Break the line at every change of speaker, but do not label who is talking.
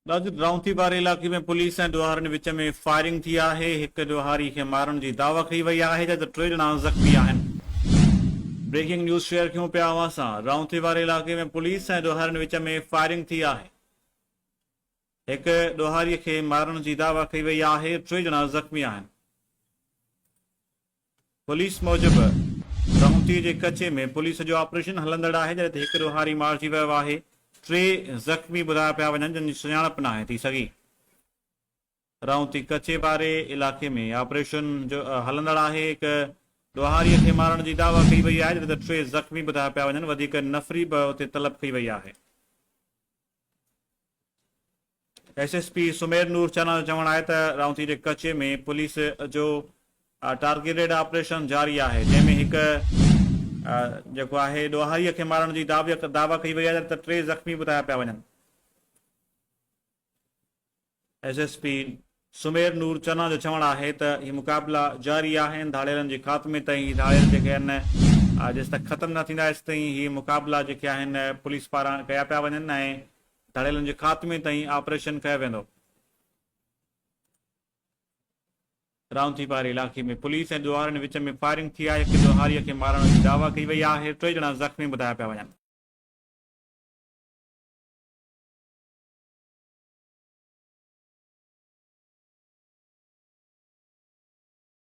رائونتي واري علائقي ۾ پوليس ۽ ڏوهارين وچ ۾ فائرنگ ٿي آهي، هڪ ڏوهاري کي مارڻ جي دعويٰ ڪئي وئي آهي جڏهن ته ٽي ڄڻا زخمي آهن. بريڪنگ نيوز شيئر ڪيون پيا اوهان سان، رائونتي واري علائقي ۾ پوليس ۽ ڏوهارين وچ ۾ فائرنگ ٿي آهي، هڪ ڏوهاري کي مارڻ جي دعويٰ ڪئي وئي آهي، ٽي ڄڻا زخمي آهن. پوليس موجب رهونتي جي ڪچي ۾ پوليس جو آپريشن هلندڙ آهي جڏهن ته هڪ ڏوهاري مارجي ويو آهي، ٽي زخمي ٻڌايا پيا وڃن جن جي سڃاڻپ ناهي ٿي سگهي. رهونتي ڪچي واري علائقي ۾ آپريشن جو هلندڙ آهي، هڪ ڏوهاري کي مارڻ جي دعويٰ ڪئي وئي آهي جڏهن ته ٽي زخمي ٻڌايا پيا وڃن، وڌيڪ نفري به اتي طلب ڪئي وئي آهي. S S P Sumair Noor Channa جو چوڻ آهي ته رائونتي جي ڪچي ۾ پوليس جو ٽارگيٽيڊ آپريشن جاري آهي جنهن ۾ هڪ جيڪو آهي ڏوهاري کي مارڻ جي دعويٰ ڪئي وئي آهي ته ٽي زخمي ٻڌايا پيا وڃن. S S P Sumair Noor Channa جو چوڻ آهي ته هي مقابلا جاري آهن، ڌاڙيلن جي خاتمي تائين هي ڌاڙيل جيڪي آهن جيستائين ختم نه ٿيندا ايستائين هي مقابلا جيڪي آهن پوليس پاران ڪيا پيا وڃن ۽ ڌاڙيلن جي خاتمي تائين آپريشن ڪيو ويندو. رائونتي واري علائقي ۾ پوليس ۽ ڏوهارين وچ ۾ فائرنگ ٿي آهي، هڪ ڏوهاري کي مارڻ جي دعويٰ ڪئي وئي آهي، ٽي ڄڻا زخمي ٻڌايا پيا وڃن.